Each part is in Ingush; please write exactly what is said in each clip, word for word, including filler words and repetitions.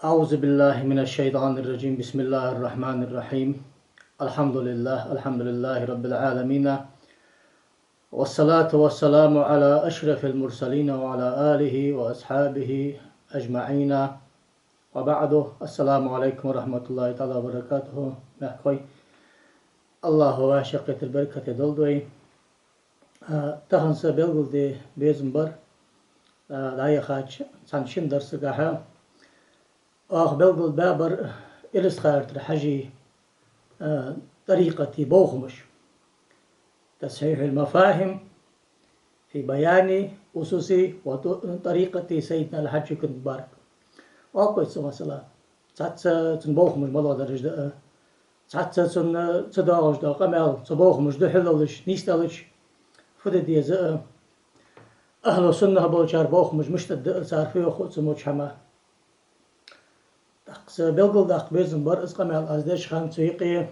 أعوذ بالله من الشيطان الرجيم. بسم الله الرحمن الرحيم. الحمد لله، الحمد لله رب العالمين. والصلاة والسلام على أشرف المرسلين وعلى آله وأصحابه أجمعين. وبعد. السلام عليكم ورحمة الله تعالى وبركاته. Мехкахой, АллахӀа вай шаккхетар беркате долда вай. А, тахан са белгалде безам бар, а, дӀаяхача цхьан шин дарсагахьа. Оаха белгалбаьбар Илисха-Юртара Хьажий, а, тӀарикъата бовхамаш. تصحيح المفاهيم في بيان أسس وطريقة سيدنا الحاج كنت مبارك. Оалаш да цу масала. Цхьацца цун бовхамаш малагӀдараш да, цхьацца цунна ца доагӀаш да къамаьл, цу бовхамаш духьалалуш, нийсдалча, фу де деза, ахӀлу суннах болчар бовхамаш мишта да, цар фу йоах цу моча хӀама. ТӀаккха са белгалдаккха безам бар, из къамаьл аз деча хана цу юкъе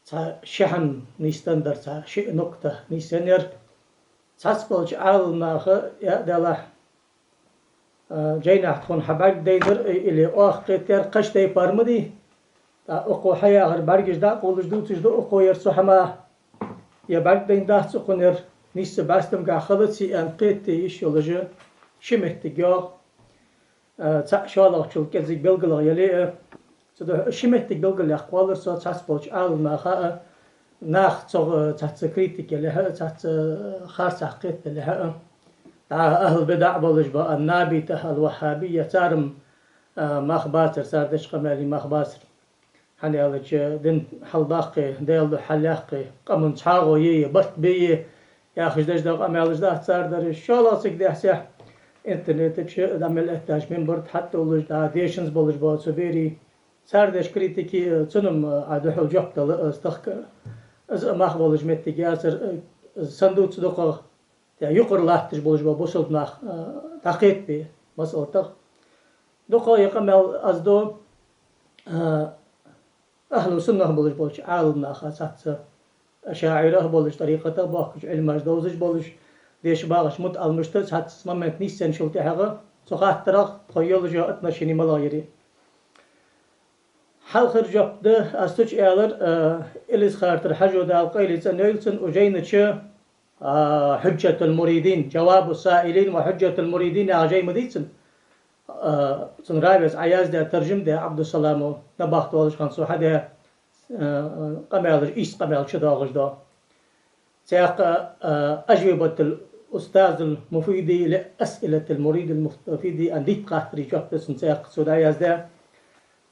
цхьа ши хӀама нийсденнадар, цхьа ши нукта нийсденнаяр. Цхьаццаболча Ӏаламнаха, я Даллахь, а, жайнахьа тхона хьабӀаргадайнар, э, или оаха кхетар кхыча тайпара ма дий. ТӀаккха укхо хьаяхар бӀаргаш дӀакъовлаш дувцаш да укхо, ер цу хӀамах, е бӀаргадайна дац укхунна ер, нийсса бӀастамгахьа хилаций аьнна кхета йиш йолаш ши моттиг йоагӀа. А, цхьаъ шоллагӀчул кӀезига белгалъяь яле а, цудухьа ши моттиг белгалъяккха воаллар со цхьаццаболча Ӏаламнаха а, нах цох, а, цхьацца критика яле а, цхьацца харцахьа кхетаделе а. ДӀа ахӀлу бидаӀ болаш ба, ан-набитах, ал-ваххабия, цар-м, а, мах бацар, цар деча къамаьла мах бацар. ХӀана аьлча, дин хьалбаккхе, Даьла духьа хьалъяккхе, къаман цхьоагӀо е, е барт бе, е яхаш деш да къамаьлаш дац цар дар. ШоллагӀа цига дехьа-сехьа интернета чу дӀа мел эттача минбара тӀа хьатӀадувлаш, дӀа дешанза болаш бола цу берий, цар деш критика, цунна-м Ӏа духьал жоп дала аз тахка. Из а мах болаш моттиг яцар, из санна дувца дукхагӀа, тӀа юкъара латташ болаш бола бусалба нах, а, дӀакхетабе масъалатах. ДукхагӀа ер къамаьл аз ду, а, ахӀлу суннах болаш болча Ӏаламнаха цхьацца, ашаӀирах болаш, тӀарикъатах бохкача Ӏилмаш довзаш болаш, деша багӀача мутаӀаламашта цхьацца момент нийсденначул тӀехьагӀа цу хаттарах тхо йолаш йола отношени малагӀа я ер. Хьалхара жоп да аз цу чу аьлар, а, Илисха-Юртара Хьажо, Дала къайле цӀенйойла цун, укх жайна чу, а, Хьуджатул Муридин, Джавабу Саилин ва Хьуджатул Муридин яха жай ма дий цун. А, цун равес Ӏаяздаь, таржам даь Ӏабдуссаламо, набахта волаш хана цо хьадаь, а, къамаьлаш, ийс къамаьл чудоагӀаш да. Цхьаькха, а, Ажвибатул устазил муфиди ли асъилатил муридил муфиди аьнна дийтта хаттара жоп да цун цхьаькха цо дӀаяздаь.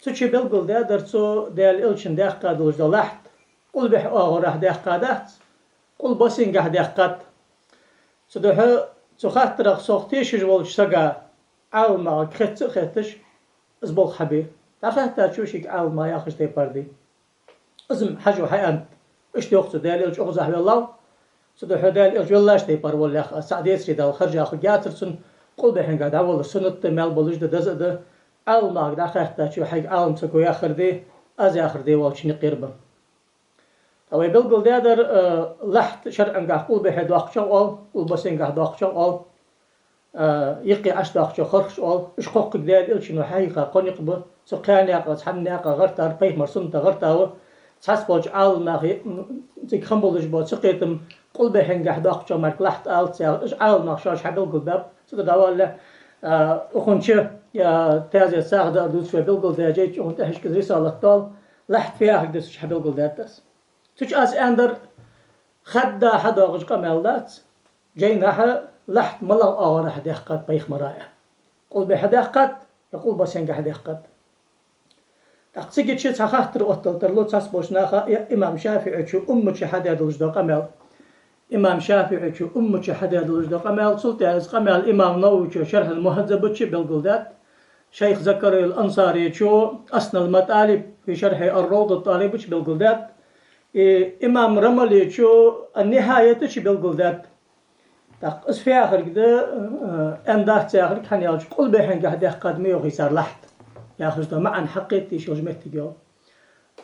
Цу чу белгалдаьдар цо Даьла Элчан даьккха долаш дола лахьт къулбехьа оагӀорахьа даьккха дац, къулбасенгахьа даьккхад. Цудухьа цу хаттарах сох тешаш волча сага, Ӏаламнахага хетац а хетташ, из болх хьабе. ДӀахаьттачо шийга Ӏаламнах яхаш тайпара дий. Из-м Хьажо хьааьннад, иштта йоах цо, Даьла Элча укхазахьа веллав. Цудухьа Даьла Элча веллача тайпара воллаха, аз цхьа децаре Далла харжа хьалхаргьяцар цунна, къулбехьенгахьа дӀавалар суннат да, маьл болаш да, деза а да. Ӏаламнахага дӀахаьттачо хьайга Ӏалам ца го яхар де, аз яхар де волча никъ ер ба. ТӀаккха вай белгалдаьдар, а, лахьт шарӀангахьа къулбехье доаккхачох оал, къулбасенгахьа доаккхачох оал, а, юкъе Ӏочудоаккхачох хорхачох оал. Уж кхоккхе Даьла Элчано хьахьийха кхо никъ ба, цу кхаь наькъа, цхьан наькъа гӀертар, пайхамара суннатах гӀертав. Цхьаццаболча Ӏаламнаха, м, цига хам болаш бола цу кхетам, къулбехьенгахьа доаккхачох мара лахьт алац яхаш, уж Ӏаламнах шоаш хьабелгалбаьб, цу тӀа дӀавалале, а, укхун чу, я, таьзет сагӀа даар дувцаш вай белгалдаь жай чу, укхун тӀехьашка из рисалат доал, лахьт фу яхилга да цу чу хьабелгалдаьд аз. Цу чу аз аьннадар, хадда хьадоагӀаш къамаьл дац, жайнахьа лахьт малагӀа оагӀорахьа даьккхад пайхамара, я къулбехьа даьккхад, я къулбасенгахьа даьккхад. ТӀаккха цига чу цхьа хаттар оттал тарлу цхьаццаболча наха, я имам ШафиӀийчо Умма чу хьадаь долаш дола къамаьл. Имам ШафиӀийчо Умма чу хьадаь долаш дола къамаьл, цул тӀехьа из къамаьл имам Нававийчо Шархьул Мухьаззаба чу белгалдаьд, шайх Закарийя ал-Ансарийчо Аснал МатӀалиб фи шархьи ар-Равда ат-ТӀалиба чу белгалдаьд, и имам Рамалийчо Ан-Нихьаята чу белгалдаьд. ТӀаккха из фу яхилга да, э, аьнна дац яхилга, хӀана аьлча къулбехьенгахьа даьккхад ма йоахий цар лахьт, яхаш дола маӀан хьакхеташ йолаш моттиг йола.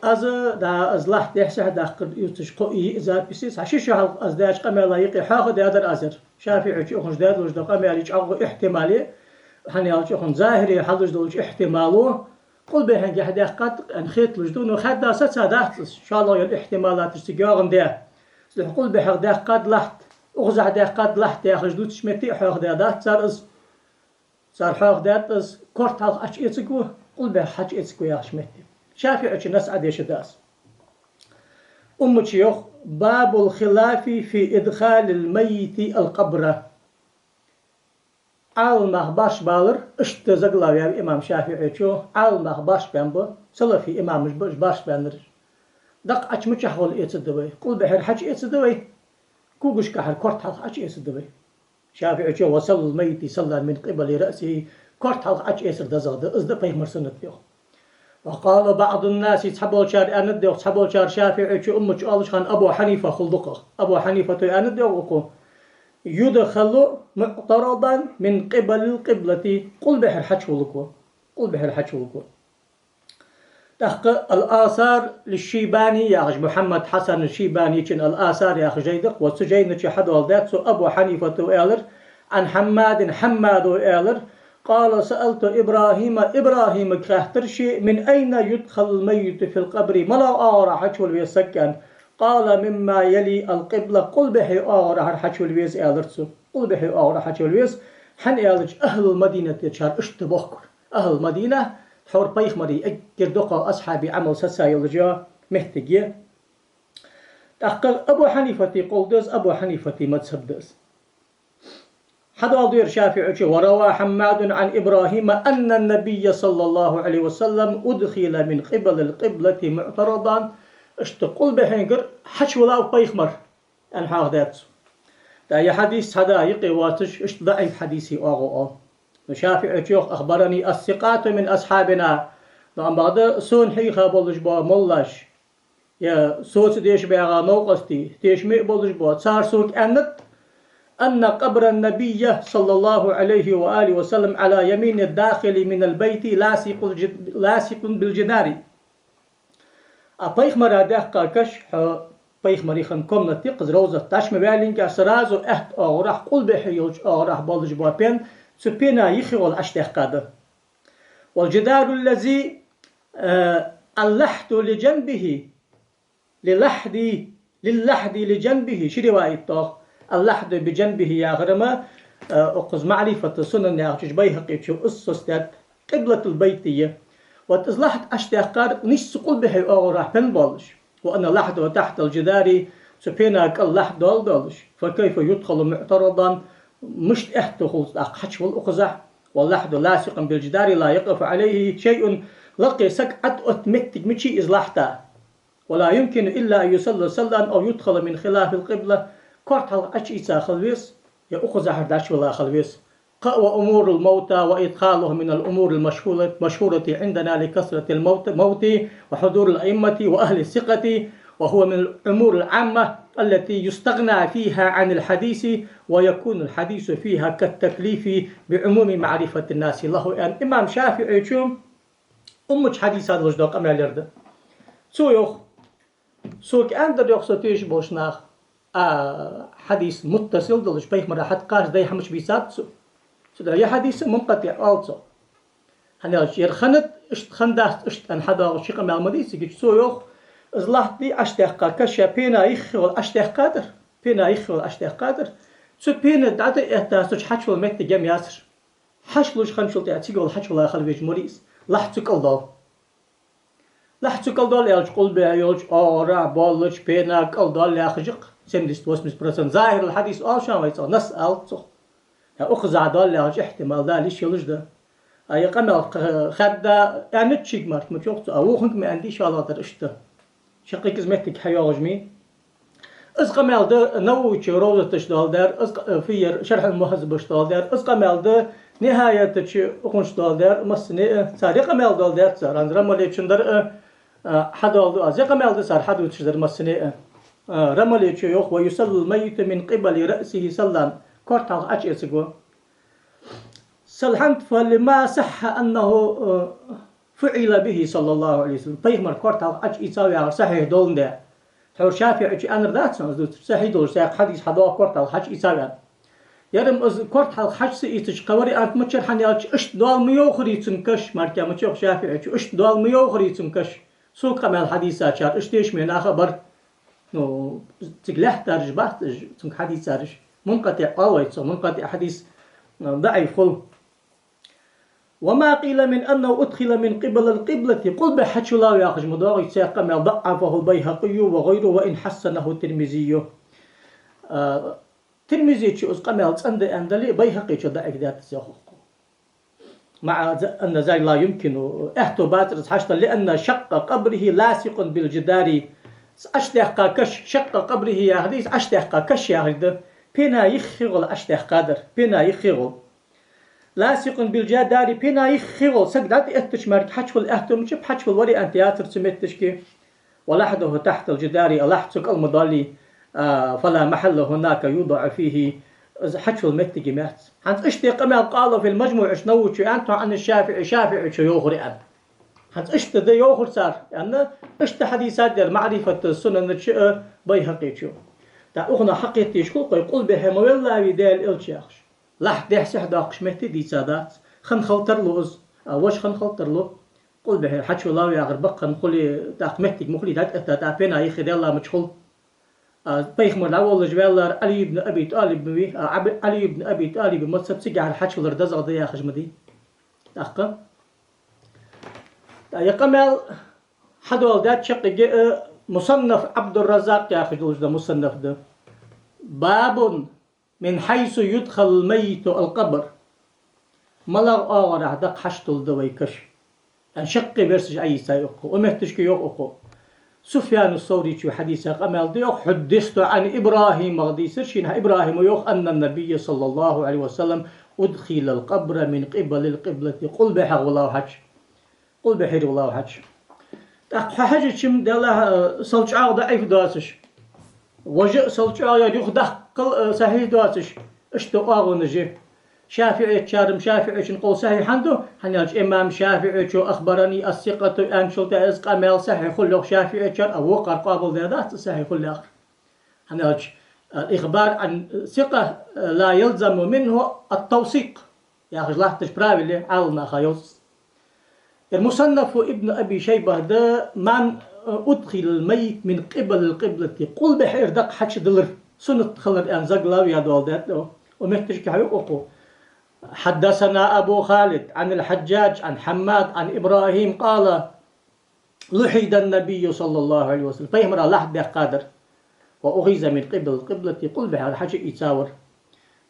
Аз, да, аз лахьт дехьа-сехьа даккхар ювцаш кхо йиъ записи, цхьа ши шу хьалха аз даьча къамаьла юкъе хьоахадаьдар аз ер. ШафиӀийчо укхун чу даь долаш дола къамаьла чӀоагӀа ихьтимал я, хӀана аьлча, хӀанз захӀире хьалуш долча ихьтимало къулбехьенгахьа даьккхад аьнна хеталуш да, но хадда саца дац из, шоллагӀа йола ихьтималаташ цига йоагӀаш да. Цудухьа къулбехьагӀа даьккхад лахьт, укхазахьа даьккхад лахьт яхаш дувцача метте а хьоахадаьдац цар из. Цар хьоахадаьд из, корта хьалха Ӏочуэцаргва, къулбехьа хьачуэцаргва яхача метте. ШафиӀийчо насс Ӏодешаргда из. Уммачо йоах: «باب الخلاف في إدخال الميت القبر». Ӏаламнаха башха балар, иштта заглавие я имам ШафиӀийчо, Ӏаламнаха башха баьннаб, салафий имамаш ба уж башха баьннараш. Дакъа Ӏочу мичахьа гӀолла эцаргда вай? Къулбехьара хьачуэцаргда вай, когашкахьара корта хьалха Ӏочуэцаргда вай? ШафиӀийчо: «وصل الميت صلى من قبل رأسه», корта хьалха Ӏочуэцар дезагӀа да, из да пайхамара суннат, йоах. «وقال بعض الناس», цхьаболчар аьннад йоах, цхьаболчар ШафиӀийчо уммача оалаш хинна Абу Хьанифа хул дукхагӀа. Абу Хьанифата аьннад йоах укхо: «يدخل معترضا من قبل القبلة», къулбехьара хьачухуларгва, къулбехьара хьачухуларгва. ТӀаккха «الآثار للشيباني» яхаш, Мухьаммад Хьасан Шийбанийчун «الآثار» яха жай да, ва цу жайна чу хьадоаладаьд цо, Абу Хьанифата аьлар: «عن حماد», Хьаммада аьлар: «قال: سألت إبراهيم», ИбрахӀимага хаьттар ше: «من أين يدخل الميت في القبر؟» Малагӏча оагӀорахьа хьачувала веза саг, аьнна. «قال: مما يلي القبلة», къулбехьа оагӀорахьара хьачувала веза, аьлар цо. Къулбехьа оагӀорахьа хьачувала веза, хӀана аьлча, ахӀлул-Мадинатера иштта бохкар. АхӀлул-Мадина, тхьовра пайхамара эггара дукхагӀа асхьабий Ӏамал саца йолаш йола моттиг я. ТӀаккха Абу Хьанифата къовл да из, Абу Хьанифата мазхӀаб да из. Хьадоаладу ер ШафиӀийчо: «وروى حماد عن إبراهيم أن النبي صلى الله عليه وسلم أدخل من قبل القبلة معترضا». Иштта къулбехьенгара хьачувеллав пайхамар, аьнна хьоахадаьд цо. ТӀаккха ер хьадис цхьа да юкъе воацаш, иштта даӀиф хьадис я оагӀув оал. Но ШафиӀийчо йоах: «أخبرني الثقات من أصحابنا». Но ам бакъда сона хьийха болаш бола моллаш, е соца дешаш багӀа новкъостий, тешаме а болаш бола, цар сога аьннад: «أن قبر النبي صلى الله عليه وآله وسلم على يمين الداخل من البيت لاصق الج-، لاصق بالجدار». А пайхамара даьккха каш, хьо, пайхамара хинна комната я-кх из, ровзат, дӀачу ма ваьллинге, сразу аьтта оагӀорахьа, къулбехьа йолча оагӀорахьа болаш бола пен, цу пена юххе гӀолла Ӏочудаьккха да. «والجدار الذي، آه، اللحد لجنبه، للحد، للحد لجنبه», ши риваят доагӀа. «اللحد بجنبه» яхар-м, э, укхаза «МаӀрифату-с-Сунан» яхача чу, Байхьакъийчо из соцадаьд, къиблатул-байт я. Вот из лахьд Ӏочудаьккхар нийсса къулбехьа оагӀорахьа пен болаш. «وأن لحده تحت الجدار», цу пена кӀал лахьд дола долаш. «فكيف يدخل معترضا», мишта аьтто хул тӀаккха хьачувала укхазахьа? «واللحد لاصق بالجدار لا يقف عليه شيء», лакхе саг Ӏооттаду моттиг мичай из лахьда. «ولا يمكن إلا أن يصلى صلى أو يدخل من خلاف القبلة», корта хьалха Ӏочуийца хила веза, е укхазахьара дӀачувелла хила веза. Кхы а: «وأمور الموتى وإدخالهم من الأمور المشهورة، المشهورة عندنا لكثرة الموت، الموت وحضور الأئمة وأهل الثقة، وهو من الأمور العامة التي يستغنى فيها عن الحديث، ويكون الحديث فيها كالتكليف بعموم معرفة الناس له», аьнна, имам ШафиӀийчо уммача хьадиса долаш дола къамаьл ер да. Цо йоах: «Сога аьннадар, йоах, со тешаш болча наха, а хьадис муттасил долаш, пайхамара хьатӀакхача дай хӀама чу бийцаб цо. Цудухьа ер хьадис мункъатӀиӀ оал цох. ХӀана аьлча ер хиннад иштта, хиннадац иштта аьнна хьадоагӀаш ши къамаьл ма дий цигача». Цо йоах: из лахьд Ӏочудаьккха каш, пена юххе гӀолла Ӏочудаьккхадар, пена юххе гӀолла Ӏочудаьккхадар, цу пена дӀатӀаэттача цу чу хьачувала моттиг ма яцар. Хьачулуш хинначул тӀехьагӀа цига гӀолла хьачувелла хила везаш ма вий из. Лахьд цу кӀал доал. Лахьд цу кӀал доал аьлча, къулбехьа йолча оагӀорахьа болча пена кӀал доал яхаш я-кх, семьдесят-восемьдесят процент. Захьирал хьадис оал шоана вай цох, насс алац цох. ХӀа, укхазахьа доал яхача ихьтимал дале а йиш йолаш да. А ер къамаьл кх-, хадда аьннача шийга мара ма чох цо, а вокхунга ма аьннадий, шоллагӀа дар иштта. Шаккхе из моттиг хьайоагӀаш ма йий. Из къамаьл да Нававийчо Ровзата чу доаладаьр, из къ-, фийяр Шархьул-Мухьаззаба чу доаладаьр, из къамаьл да Нихьаята чу укхун чу доаладаьр, массане а. Цар ер къамаьл доаладаьд цар, хӀанз Рамалечун дар а, а, хьадоаладу аз. Ер къамаьл да цар хьадувцаш дар массане а. А, Рамалечо йоах: «ويصلى الميت من قبل رأسه صلى», корта хьалха Ӏочуэцаргва. Салхьант: «فلما صح أنه، آه، فعل به صلى الله عليه وسلم». Пайхамара корта хьалха Ӏочуийцав яхар сахьихь доландаь. Тхьовра ШафиӀийчо аьннадар дац хьона из дувцар? Сахьихь долаш цхьаккха хьадис хьадоагӀа корта хьалха Ӏочуийцав аьнна. Яр-м из корта хьалха хьаж ца ийцача кхы вариант ма яцар, хӀана аьлча иштта дола ма йоахарий цунна каш, мара-кх ма йоах ШафиӀийчо, иштта дола ма йоахарий цунна каш. Сога къамаьл хьадийцачар, иштта дешаме нах а бар. Ну, цига лаьттараш бац уж, цунга хьадийцараш. МункъатӀиӀ оал вай цох, мункъатӀиӀ хьадис, а, даӀиф хул. وما قيل من أنه أدخل من قبل القبلة, къулбехьа хьачулав яхаш ма доагӀий цхьа къамаьл, ضعفه البيهقي وغيره وإن حسنه الترمذي. А, Тирмизийчо из къамаьл цӀена да аьнна дале а, Байхьакъийчо даӀиф даьд из, йоах укхо. مع أن ذلك لا يمكن, аьттув бацар из хьачудала, لأن شق قبره لاصق بالجدار. Из Ӏочудаьккха каш, شق قبره яхар да из, Ӏочудаьккха каш яхар да. Пена йиххе гӀолла Ӏочудаьккха дар, пена йиххе гӀолла. لاصق بالجدار, пена йиххе гӀолла, саг дӀатӀаэттача мара-кх хьачувала аьттув ма яцар, хьачувала вариант яцар цу метташка. ولحده تحت الجدار, а лахьд цу кӀал ма доаллий, а, فلا محل هناك يوضع فيه, из хьачувала моттиг ма яц. ХӀанз иштта къамаьл قال في المجموع, Нававийчо аьннад хьона, عن الشافعي, ШафиӀийчо йоахар аьнна. ХӀанз иштта да йоахар цар, аьнна, иштта хьадийцад ер МаӀрифату Сунан чу а Байхьакъийчо. ТӀаккха укхунах хьакхеташ хул-кх вай, къулбехьа ма веллавий Даьла Элча яхаш. Лахьд дехьа-сехьа доаккхаш метте дийцад из. Хинна хила тарлу из, а вож хинна хила тарлу. Къулбехьа хьачувалав яхар бакъ хинна хуле, тӀаккха моттиг ма хулий, дӀатӀаэтта, тӀаккха пена йиххе Даьла ламача хул. А, пайхамар дӀаволлаш ваьллар Ӏали ибн Аби ТӀалиб ма вий, а, Ӏаби-, Ӏали ибн Аби ТӀалиба мазхӀаб цигахьара хьачувалар дезагӀа да яхаш ма дий. ТӀаккха. ТӀаккха ер къамаьл хьадоаладаьд чаккхе а, Мусаннаф Ӏабдурраззакъ яхаш долаш да мусаннаф да. باب من حيث يدخل الميت القبر. МалагӀа оагӀорахьа дакха хьачутулларгда вай каш? Аьнна, шаккхе версеш Ӏайийцай укхо. Укх метташка йоах укхо. Суфьяну Саврийчо хьадийца къамаьл да йоах, حدثت عن إبراهيم, ма дийцар шийна, ИбрахӀима йоах, أن النبي صلى الله عليه وسلم أدخل القبر من قبل القبلة, къулбехьа гӀолла хьачу. Къулбехьера гӀолла хьачу. ТӀаккха хьо хьажача-м, делахь, а, сел чӀоагӀа даӀиф доацаш, вож а сел чӀоагӀа, ер юха даккхал, а, сахьихь доацаш, иштта оагӀонаш я. ШафиӀийчар-м, ШафиӀийчун къовл сахьихь хӀана ду, хӀана аьлча имам ШафиӀийчо أخبرني الثقة аьнначул тӀехьа из къамаьл сахьихь хул йоах ШафиӀийчар, а вокхар къоабалдаьдац сахьихь хул яхар. ХӀана аьлча, а, الإخبار عن ثقة لا يلزم منه التوثيق яхаш латташ правило я Ӏаламнаха йоах. Ер Мусаннафу Ибн Аби Шайбахь да, من أدخل الميت من قبل القبلة, къулбехьера дакха хьачудиллар суннат хилар аьнна заглавие доаладаьд укхо. Укх метташка хьайоах укхо. حدثنا أبو خالد عن الحجاج عن حماد عن إبراهيم قال: لحد النبي صلى الله عليه وسلم, пайхамара лахьд даьккхадар. وأخذ من قبل القبلة, къулбехьера хьачуийцавар.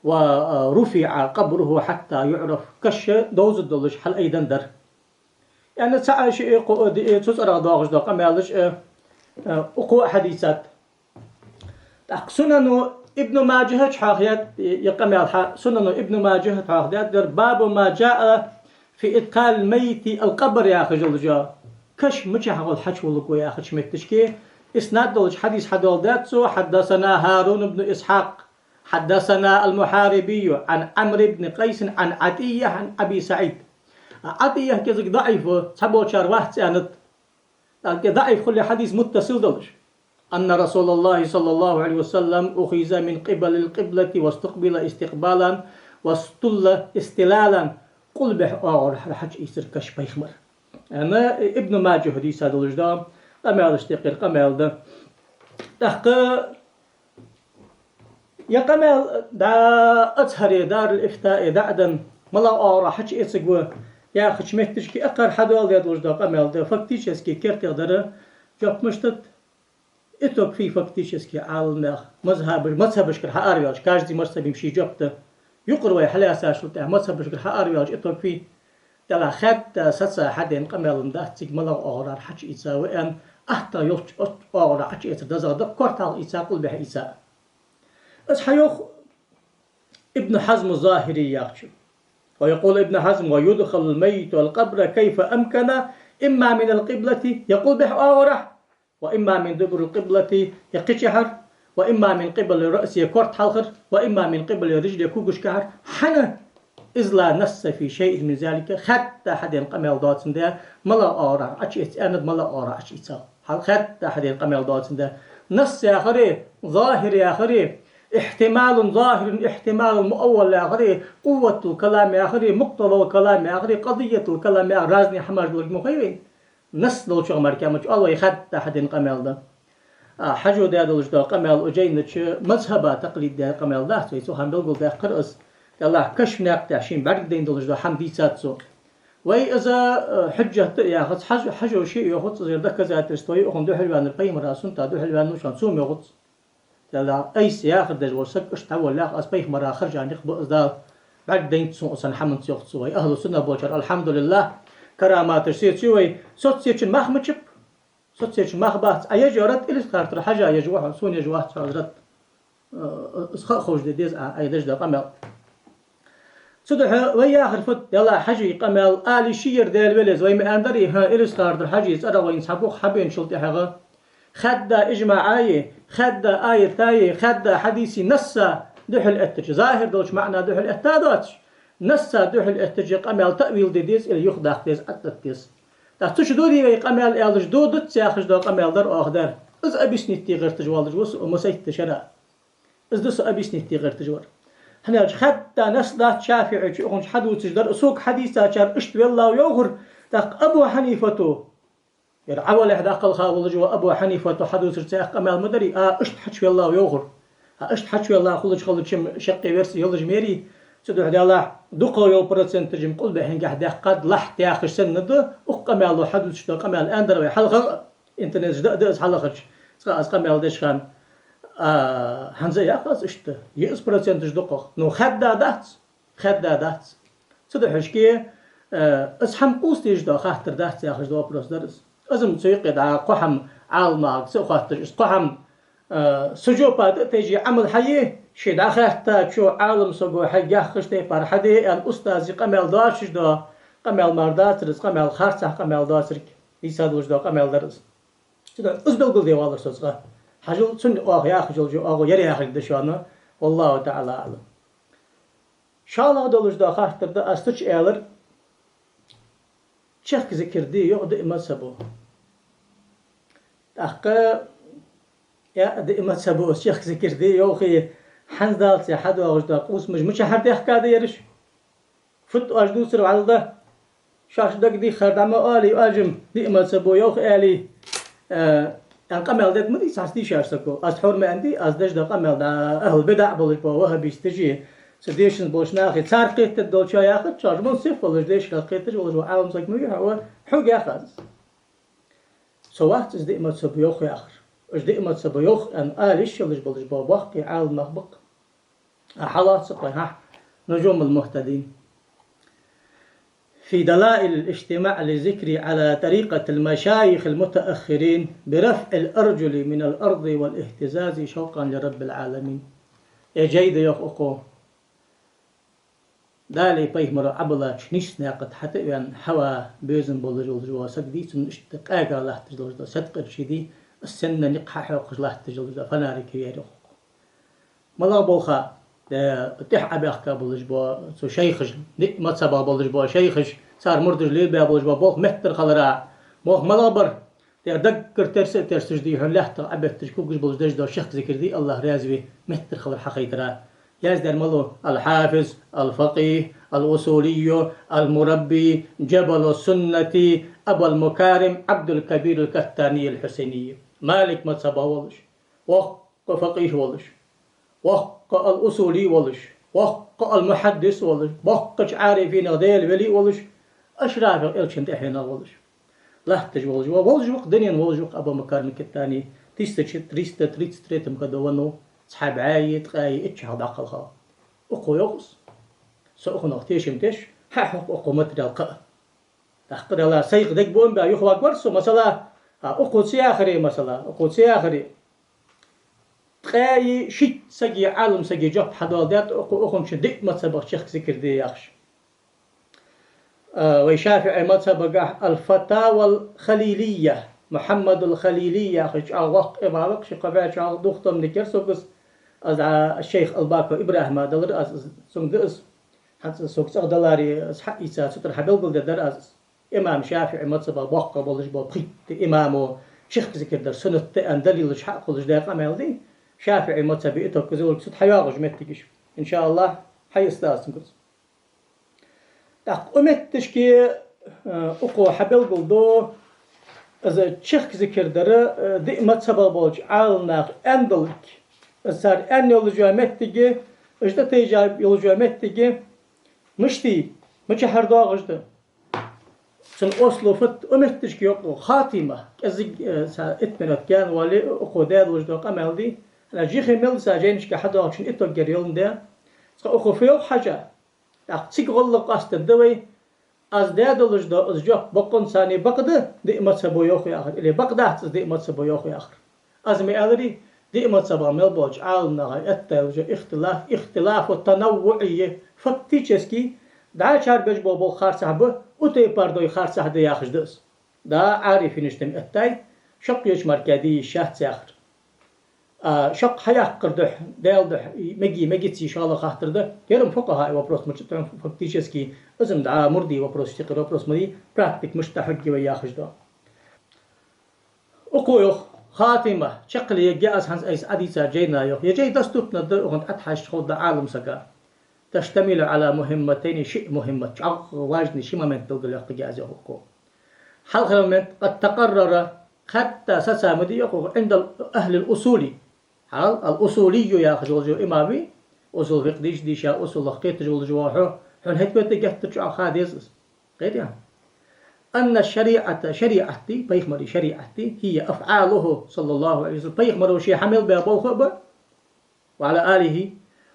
ورفع قبره حتى يعرف, каш довза долаш хьалъайденна дар. Яъни цхьа а, шиъ а, кхоъ а, диъ а, цу цӀерагӀа доагӀаш дола къамаьлаш а, а, укхо а хьадийцад. ТӀаккха Сунану Ибну Маджахьа чу хьоахадаьд ер къамаьл хьа, Сунану Ибну Маджахьа чу хьоахадаьд ер: باب ما جاء في إدخال الميت القبر яхаш долча, каш мичахьа гӀолла хьачувулларгва яхача метташка, иснад долча хьадис хьадоаладаьд цо: حدثنا هارون بن إسحاق، حدثنا المحاربي عن عمرو بن قيس عن عطية عن أبي سعيد. ХӀаьта Ӏатийя кӀезига даӀиф ва, цхьаболчар вац аьннад. ТӀаккха даӀиф хуле хьадис муттасил долаш. أن رسول الله صلى الله عليه وسلم أخذ من قبل القبلة واستقبل استقبالا واستل استلالا. Къулбехьа оагӀорахьара хьачуийцар каш пайхамара. Ана Ибну Маджахьа дийца долаш да, къамаьлашта юкъера къамаьл да. ТӀаккха ер къамаьл дӀа Азхьаре, Дарул-Ифтае дӀа а денна, малагӀа оагӀорахьа хьачуэцаргва яхача метташка укхар хьадоаладаь долаш да къамаьл да, фактически кертера дар, жоп мишта да, итог фуй фактически Ӏаламнаьха, мазхӀабаш-, мазхӀабашкара хьаараваьлча, каждый мазхӀабе ший жоп да. Юкъера вай хьалаьцачул тӀехьагӀа мазхӀабашкара хьаараваьлча итог фуй? Делахь хаьтта саца хьадена къамаьл-м дац цига малагӀа оагӀорахьара хьачуийца ва аьнна, атта йолча оагӀорахьа хьачуэцар дезагӀа да, корта хьалха ийца, къулбехьа ийца. Из хьайоах Ибн Хьазм ЗахӀири яхачо. ويقول ابن حزم: ويدخل الميت القبر كيف أمكن، إما من القبلة, е къулбехьа оагӀорахьа, وإما من دبر القبلة, е кхычахьара, وإما من قبل الرأس, е корта хьалхара, وإما من قبل الرجل, е когашкахьара. ХӀана? إذ لا نص في شيء من ذلك, хаьтта хьадена къамаьл доацандаь, малагӀа оагӀорахьара Ӏочуэца аьннад, малагӀа оагӀорахьара Ӏочуийцав. Хьал-, хаьтта хьадена къамаьл доацандаь. Насс яхари, захӀир яхари, احتمال ظاهر، احتمال مؤول яхари, قوة الكلام яхари, مقتضى الكلام яхари, قضية الكلام яхари, разный хӀамаш долаш ма хой вайна. Насс долчох мара кхы ма ца оал вай хадда хьадена къамаьл да. А, хьажо даь долаш дола къамаьл укх жайна чу мазхӀаба такълид даь къамаьл дац вай, цу хана белгалдаьккхар аз. Делахь кашф наькъа тӀа шийна бӀаргадайна долаш дола хӀама дийцад цо. Вай из, э, хьужжат да яхац, хьаж-, хьажо ше а йоахац, из доказательство я укхунна духьалваьннар пайхамара суннатаца духьалваьннав шоана, цо ма йоахац. Делахь айса яхар деш вола саг иштта дӀаволлалехь, аз пайхамара хержа никъ ба из, Дала бӀаргадайнад сона цу хӀаманца, йоах цо. Вай ахӀлу сунна болчар, алхьамдулиллахӀ, караматаш сеций вай, соцсеташка мах ма чап. Соцсеташка мах бац, Ӏа еш йола рат Илисхан-Юртара Хьажа еш ва хьона, сона еш вац хьона из рат. Э, из ха а ховш де деза Ӏа, Ӏа деш дола къамаьл. Цудухьа вай яхар фуд, Делахь Хьажий къамаьл, ала йиш я ер, Даьла велеза, вай ма аьннадарий, хӀа, Илисхан-Юртара Хьажий цӀерагӀа вайна цхьа бух хьабеначул тӀехьагӀа хаьдда ижмаӀаи, хаьдда аятаи, хаьдда хьадиси насса духьал эттача, захӀир долча маӀана духьал этта а доацаш, насса духьал эттача къамаьл таъвил де деза, или юхадаккха деза, Ӏоттадда деза. ТӀаккха цу чу додий вай къамаьл аьлча, додуц яхаш дола къамаьл дар оаха дар. Из объяснить де гӀерташ воаллаш ва со укх массайтта шера. Из да со объяснить де гӀерташ вар. ХӀана аьлча хаьдда насс дац ШафиӀийчо укхунча хьадувцаш дар, сога хьадийцачар иштта веллав йоахар, тӀаккха Абу Хьанифато, ер Ӏавалехь даккхалха волаш вола Абу Хьанифато хьадувцар цхьаькха къамаьл ма дарий, а, иштта хьачувеллав йоахар. А, иштта хьачувелла хулаш хилча-м шаккхе версия йолаш ма ярий, цудухьа Делахь дукхагӀа йола проценташ-м къулбехьенгахьа даьккхад, лахьт яхаш санна да, укх къамаьло хьадувцаш дола къамаьл аьннадар вай хьалха, интернеташ да а да из хьалахача, цкъа аз къамаьл деш хана, а, хӀанз а йоах аз иштта, я из проценташ дукхагӀа. Ну, хаьдда дац, хаьдда дац. Цудухьа шке, э, из хӀама къоастаеш дола хаттар дац яхаш дола вопрос дар из. Из-м цу юкъе дӀа кхо хӀама Ӏаламнахага ца а хоатташ, из кхо хӀама, э, са жопа тӀа а тайжа Ӏамал хьае, ше дӀахаьттачо Ӏалам саго хьайга яххача тайпара хьаде аьнна устаза къамаьл доацаш дола къамаьл мара дацар из, къамаьл харцахьа къамаьл доацилга дийца долаш дола къамаьл дар из. Цудухьа из белгалде воаллар со цкъа. Хьажал, цунна оаха яхаш йолча оагӀув ер яхилга да шоана. والله تعالى أعلم. ШоллагӀа долаш дола хаттар да аз цу чу аьлар: чехка зикар де йоах диъ мазхӀабо. ТӀаккха, э, диъ мазхӀабо чехка зикар де йоахе, хӀанзалца хьадоагӀаш дола къовсамаш мичахьара даьхка да ераш? Фуд оаш дувцар, вӀалла? Шоаш дагадеххар дӀа ма оалий оаш-м, диъ мазхӀабо йоах аьле, э, аьнна къамаьл дергма дий цхьа дийшача саго? Аз тхьовра ма аьннадий, аз деш дола къамаьл да, ахӀлу бидаӀ болаш бола ваххабисташи, цу дешанза болча нахи, цар кхетаде долчоа яхача, шоаш мунсиф волаш, дешах кхеташ волаш вола Ӏалам саг ма вий хьо, хьога яхац. Со вац из диъ мазхӀабо йоах яхар. Уж диъ мазхӀабо йоах аьнна ала йиш йолаш болаш бола боккхий Ӏаламнах ба-кх. А, хьалоаца кхой, хьа, نجوم المهتدين. في دلائل الاجتماع للذكر على طريقة المشايخ المتأخرين برفع الأرجل من الأرض والاهتزاز شوقا لرب العالمين. Э, жай да йоах укхо. Далеи пайхамарои Ӏобиллача нийсача наькъа тӀа хьатӀа а ваьнна, хьава безам болаш волаш вола саг дий, цунна иштта къаьга латташ долаш дола саткъерчий дий, из санна никъ хьахьокхаш латташ долаш дола фонарик я ер йоах укхо. МалагӀа болх, э, тӀехьа Ӏобаьхка болаш бола цу шайхаша, диъ мазхӀабах болаш бола шайхаша, цар мурдаша лелабаь болаш бола болх меттара хилара, болх малагӀа бар, дера даггара терса а терсаш дий хьона, лаьттах Ӏобетташ, кугаш болаш деш дола чехка зикар дий, АллахӀ раьза ве, меттара хилар хьахайтара. Яздаьр малув? الحافظ، الفقيه، الأصولي، المربي، جبل السنة، أبا المكارم عبد الكبير الكتاني الحسيني. Малик мазхӀабах волаш, воккха факъихӀ волаш, воккха ал-усули волаш, воккха ал-мухьаддис волаш, боккхача Ӏарифинех Даьла вели волаш, АшрафӀех Элчан тӀехьенах волаш. Латташ волаш ва, волаш ва-кх, дунен волаш ва-кх Абу Макарим Киттани, тысяча триста тридцать третьем году веннав, цхьа бӀаьи ткъаьи итт шу хьалха дӀакхалхав. Укхо йоах из. Со укхунах тешам деш, хьахьокх укхо материал кхы а. ТӀаккха Дала сайх дегабуам баь юхаваргвар со, масала, а, укхо ца яхаре, масала, укхо ца яхаре. Ткъаьи шийтта саги, Ӏалам саги жоп хьадоаладаьд укхо, укхунча диъ мазхӀабах чехка зикар де яхаш. А, вай ШафиӀий мазхӀабагахь الفتاوى الخليلية, Мухьаммадул Халили яхаш чӀоагӀа воккха имам ва-кх, ши-кхо бӀаь чӀоагӀа духтомник яр сога из, аз а шайх Албаков ИбрахӀима далар аз, аз цунга да из. ХӀанз сога цӀагӀа даларе, аз хьаийца цу тӀара хьабелгалдергдар аз. Имам ШафиӀий мазхӀабах боккха болаш бола пхийтта имамо чехка зикар дар суннат да аьнна далилаш хьакхоллаш даь къамаьл дий, ШафиӀий мазхӀабе итог кхы а йолча цу тӀа хьайоагӀаш меттигаш. Ин ша Аллахь, хьайистад аз цун куц. ТӀаккха укх метташка, э, укхо хьабелгалду, из чехка зикар дар, э, диъ мазхӀабах болча Ӏаламнаха аьнна долга, из цар аьнна йолаш йола меттиг, уж тӀатайжа йолаш йола меттиг, мишта, мичахьара доагӀаш да. Цун осло фуд, укх метташка йоах, хатима, кӀезига, э, цхьа итт минот гаьна вале, укхо даь долаш дола къамаьл да. ХӀана, жихе мел да цар жайнашка хьадоагӀачун итог ер йоландаь. Цкъа укхо фу йоах хьажа, тӀаккха цига гӀолла къоастадергда вай, аз даь долаш дола из жоп бокъонцара бакъда диъ мазхӀабо йоах яхар, или бакъдац из диъ мазхӀабо йоах яхар. Аз ма аьларий, диъ мазхӀабах мел болча Ӏаламнаха этта йолаш йола ихтилаф, ихтилафу танаввуӀ я, фактически, дӀачар беш бола болх харцахьа ба, укх тайпара дой харцахьа да яхаш да из. Да, Ӏарифинашта-м эттай, шаккхе еча мара де йиш яц яхар. А, шаккхе хьаяккхара духьа, Даьла духьа, меги, мегаций шоллагӀа хаттар да, ер-м фукъахӀаий вопрос ма дац, фактически, из-м дӀа мурдий вопрос, тикхир вопрос ма дий, практика мишта хьогги вай яхаш да. Укхо йоах, хатима, чаккхе ергья аз хӀанз айса Ӏадийцача жайна йоах. Ер жай доступна да, укхунна тӀатӀахьежача ховргда Ӏалам сага. تشتمل على مهمتين, ши мухӀиммат, чӀоагӀа важный ши момент белгалъяккха еза йоах укхо. Хьалхара момент, قد تقرر, хатта сацамади йоах укхо, عند أهل الأصول. Хьал, ал-усулий яхаш волаш вола имам ва, усул фикъхӀ дийша, дийша, усулах кхеташ волаш ва хьо, хьона хӀаьта-вета геттара чӀоагӀа ха деза из. Кхетий? أن الشريعة, шариӀат да, пайхамара шариӀат да, هي أفعاله صلى الله عليه وسلم, пайхамара ше хьа мел баь болх а ба, وعلى آله,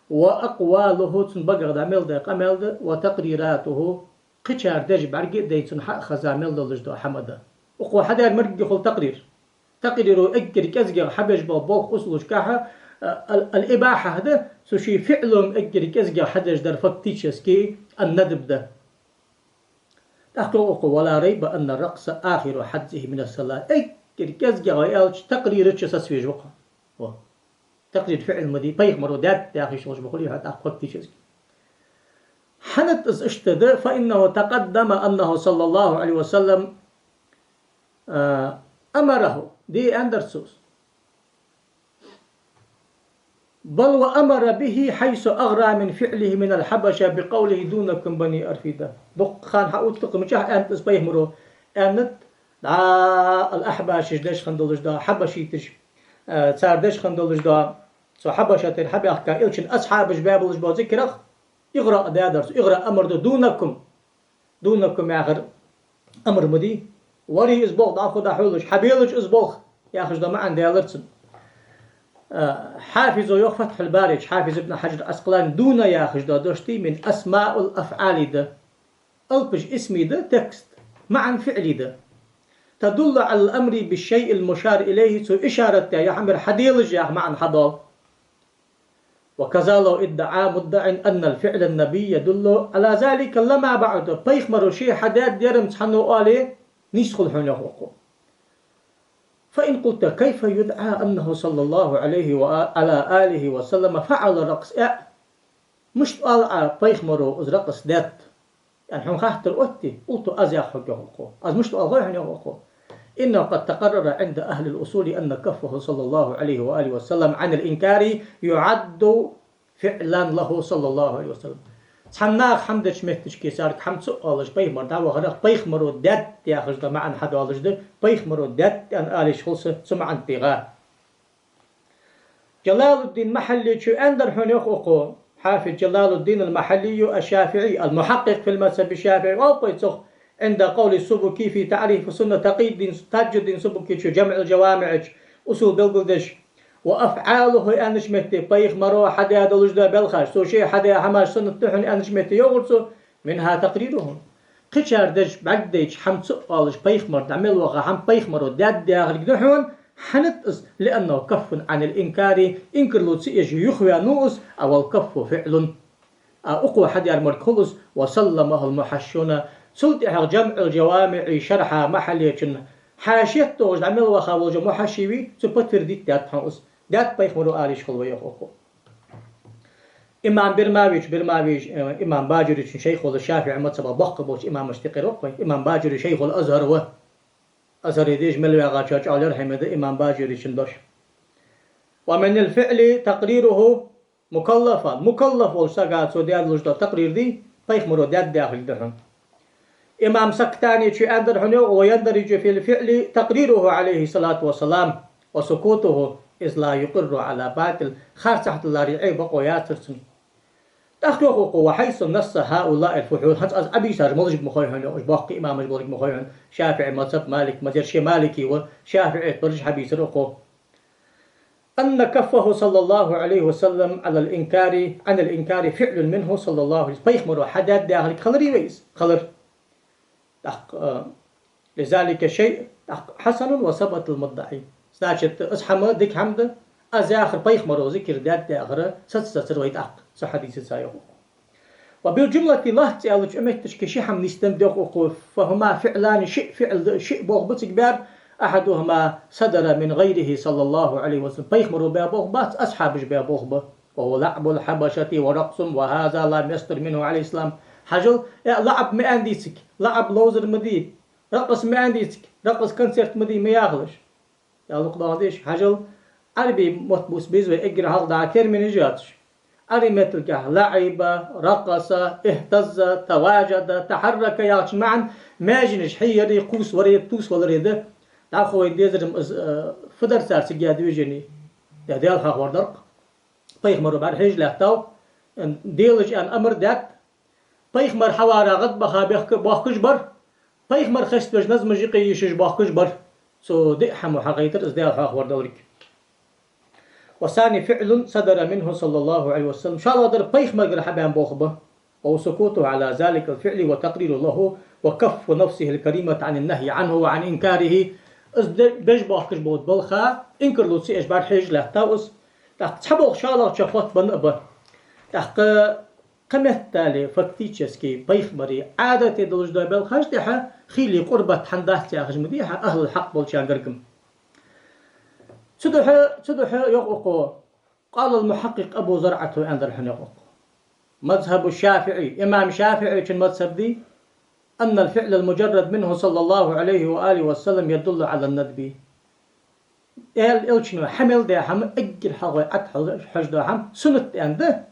وأقواله, цун багах дӀа мел даь къамаьл да, وتقريراته, кхычар деш бӀарга а дайна цунна хьа а хеза мел долаш дола хӀама да. Укхо хьадаьр ма дий хул такърир. Такърир эггара кӀезигагӀа хьабеш бола болх усулашкахьа, а, ал-, الإباحة да, цу ший фиӀло-м эггара кӀезигагӀа хьадеш дар фактически ан-надб да. ТӀаккха йоах укхо: ولا ريب أن الرقص آخر حظه من الصلاة. Эггара кӀезигагӀа аьлча, такърира чу сацавеш ва-кх. Во. Такърир фиӀл ма дий, пайхамара даьд яхаш йолаш ма хулий хьона тӀаккха фактически. ХӀана да из иштта да, فإنه تقدم أنه صلى الله عليه وسلم, а, أمره, де аьннадар цо из. بل وأمر به حيث أغرى من فعله من الحبشة بقوله: دونكم بني أرفدة. Дукха ха хьаоттадаь, мичахьа аьннад из пайхамара? Аьннад, дӀа ал-Ахьбашаша деш хинна долаш дола, хьабашиташ, э, цар деш хинна долаш дола, цу Хьабашатера хьабаьхка элчан асхьабаша баь болаш бола зикрах, игӀраъ даьдар цо, игӀраъ амар да, دونكم. دونكم яхар амр ма дий. Варий из болх дӀахо дӀахьулаш, хьабелаш из болх яхаш дола маӀан даьлар цун. А, хьафизо йоах Фатхьул-Баре чу, хьафиз ибн Хьаджар Ӏаскъалане, دون яхаш дола дош да, من أسماء الأفعال да. Алапаш исмий да, текст, маӀан фиӀлий да. تدل على الأمر بالشيء المشار إليه, цу ишарат даь, ер хӀама хьаделаш яха маӀан хьадоал. وكذا لو ادعى مدع أن الفعل النبي يدل على ذلك لما بعد. Пайхамара ше хьадаьд ер-м цхьанне оале, нийса хул хьона, йоах укхо. فإن قلت: كيف يدعى أنه صلى الله عليه وعلى آله وسلم فعل الرقص؟ Э, мишта оал Ӏа пайхамара из ракъс даьд? Яъни хьона хаттар отте, قلت, аз яхар хьога, йоах укхо. Аз мишта оал хой хьона, йоах укхо. إنه قد تقرر عند أهل الأصول أن كفه صلى الله عليه وآله وسلم عن الإنكار يعد فعلا له صلى الله عليه وسلم. Цхьаннахьа хӀама деча метташка царга хӀама ца оалаш, пайхамар дӀавахарах, пайхамара даьд яхаш дола маӀан хьадоалаш да, пайхамара даьд аьнна ала йиш хул са цу маӀан тӀа. Джалалуддин Махьаллечо аьннадар хьона, йоах укхо, хьафиз Джалалуддин ал-Махьаллий аш-ШафиӀий, ал-мухьаккъикъ фи мазхӀаб аш-ШафиӀий, оал-кх вай цох, عند قول السبكي في تعريف السنة, Такъийддин, Таджуддин Субукичо ДжамӀул-ДжавамиӀ чу усул белгалдеш, وأفعاله аьннача метте, пайхамара хьадаь долаш дола белхаш, цо ше хьадаь хӀамаш суннат да хьона аьннача метте, йоах цо, منها تقريره. Кхычар деш бӀаргадайча хӀама ца оалаш, пайхамар дӀа мел ваха хӀама пайхамара даьд яхилга да хьона, хӀана да из? لأنه كف عن الإنكار, инкарло ца еш юхаваьннав из, а والكف فعل. А укхо хьадаьр мара хул из, وسلمه المحشون. Цул тӀехьагӀа ДжамӀул-ДжавамиӀий шархьа Махьаллечун хьашият тохаш дӀа мел ваха волча мухьашши вий, цо подтвердить даьд хьона из. Даьд пайхамара ала йиш хул вай, йоах укхо. Имам Бирмавичо, Бирмавичо, э, имам Баджуричун шайх вола, ШафиӀий мазхӀабах боккха болча имамашта юкъера ва-кх вай. Имам Баджури шайхул Азхьар ва. Азхьаре деша мел ваьгӀачоа чӀоагӀа лерхӀаме да имам Баджуричун дош. ومن الفعل تقريره مكلفا. Мукаллаф волча сага цо даь долаш дола такърир да, пайхамаро даьд яхилга да хьона. Имам Сактани чу аьннадар хьона йоах: ويندرج في الفعل تقريره عليه الصلاة والسلام وسكوته إذ لا يقر على باطل. Харцахьа даларе Ӏе бокъо яцар цун. ТӀаккха йоах укхо: وحيث نص هؤلاء الفحول. ХӀанз аз Ӏобийцараш малашб ма хой хьона йоах, уж боккхий имамаш болга ма хой хьона. ШафиӀий мазхӀаб, Малик мазхӀаб, ер ше малики ва, ШафиӀий бараш хьабийцар укхо. أن كفه صلى الله عليه وسلم على الإنكار، عن الإنكار فعل منه صلى الله عليه وسلم. Пайхамаро хьадаьд яхилга хиларий вай из? Хилар. ТӀаккха, а, لذلك الشيء, тӀаккха, حسن وثبت المدعي. Значит, из хӀама дика хӀама да, аз яхар пайхамаро зикар даьд яхар саца сацар вай тӀаккха, цу хьадисаца йоах. وبالجملة, лоацца аьлча, цу метташка ши хӀама нийсденнад йоах укхо: فهما فعلان, шиъ фиӀл да, шиъ болх ба цига баьр, أحدهما صدر من غيره صلى الله عليه وسلم. Пайхамаро баь болх бац, асхьабаша баь болх ба. وهو لعب الحبشة ورقصهم، وهذا لم يصدر منه عليه السلام. Хьажал, э, лаӀаб ма аьннадий цига, лаӀаб ловзар ма дий, ракъас ма аьннадий цига, ракъас, концерт ма дий, ма яхалаш. Ялукъ доагӀа деш, хьажал, Ӏарбий мотт бус беза вай, эггара хьалха дӀа терминаш йоацаш. Ӏарбий метталгахь لعب، رقص، اهتز، تواجد، تحرك яхачун маӀан маьженаш хьеяри, кхувсавари, тувсавалари да. ДӀахо вайна дезар-м из, э, фу дар цар цига яь движени. Е Даьла хьоахавар дар-кх. Пайхамаро бӀарахьежа лаьттав, э, делаш аьнна амар даьд, пайхамар хьавара гӀадбаха бехк-, бохкаш бар, пайхамар хеставеш назмаш юкъе йишаш бохкаш бар. Цо диъ хӀама хьагойтар из Даьла хьоахавар долга. والثاني فعل صدر منه صلى الله عليه وسلم. ШоллагӀдар пайхамарагара хьабаьнна болх ба. وهو سكوته على ذلك الفعل وتقريره له وكف نفسه الكريمة عن النهي عنه وعن إنكاره. Из де-, беш бохкаш бола балха инкарло ца еш бӀарахьежа лаьттав из. ТӀаккха цхьа болх шоллагӀчох хоттабенна а ба. ТӀаккха кхыметтел фактически пайхамара Ӏадате долаш дола балхаш тӀехьа хийла къурбат хӀана дац яхаш ма дий хьа ахӀлул хьакъ болчаргара-м. Цудухьа, цудухьа йоах укхо, قال المحقق أبو زرعة, аьннадар хьона йоах укхо. مذهب الشافعي, имам ШафиӀийчун мазхӀаб да, أن الفعل المجرد منه صلى الله عليه وآله وسلم يدل على الندب. Даьла элчано хьа мел даь хӀама, эггара хьалха Ӏад хьожа дола хӀама суннат аьнна да.